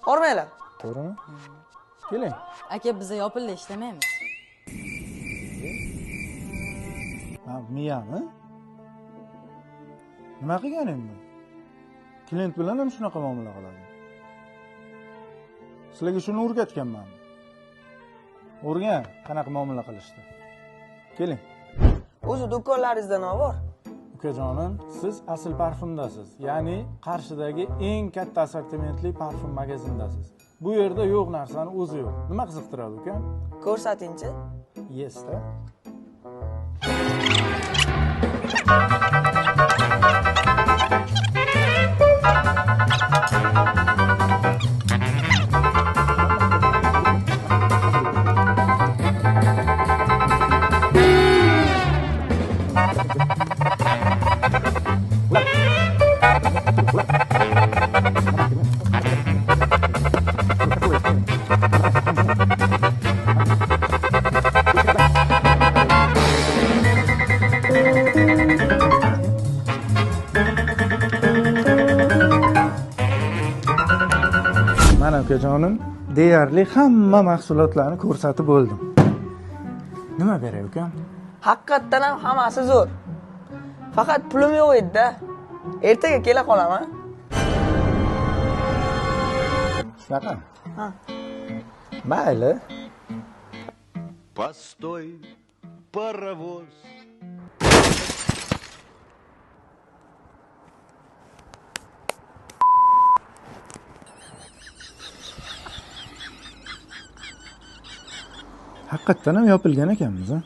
Hormanglar. To'g'rimi? Keling. Aka, biza yopildi ishlamaymiz. Ha, miyami? Nima qilgan endi? Klient bilan ham shunaqa muomala qiladi. Sizlarga shuni o'rgatganman. O'rgan, qanaqa muomala qilishni. Keling. O'zi do'konlaringizda nima bor? Ukajonim, siz asl parfumdasiz. Ya'ni Qarshidagi eng katta assortimentli parfum magazindasiz. Bu yerda yo'q narsani o'zi yo'q. Nima qiziqtiradi uka? Ko'rsatingchi. Yes da. Mana ukajonim, deyarli hamma mahsulotlarni ko'rsatib bo'ldim. Nima beray ukam? Haqiqatdan ham hammasi zo'r. Faqat pulim yo'q edi-da. Ertaga kela qolaman. Shunaqa? Ha. Mayli. Постой, паровоз. Haqiqatdan ham yopilgan ekanmiz, a?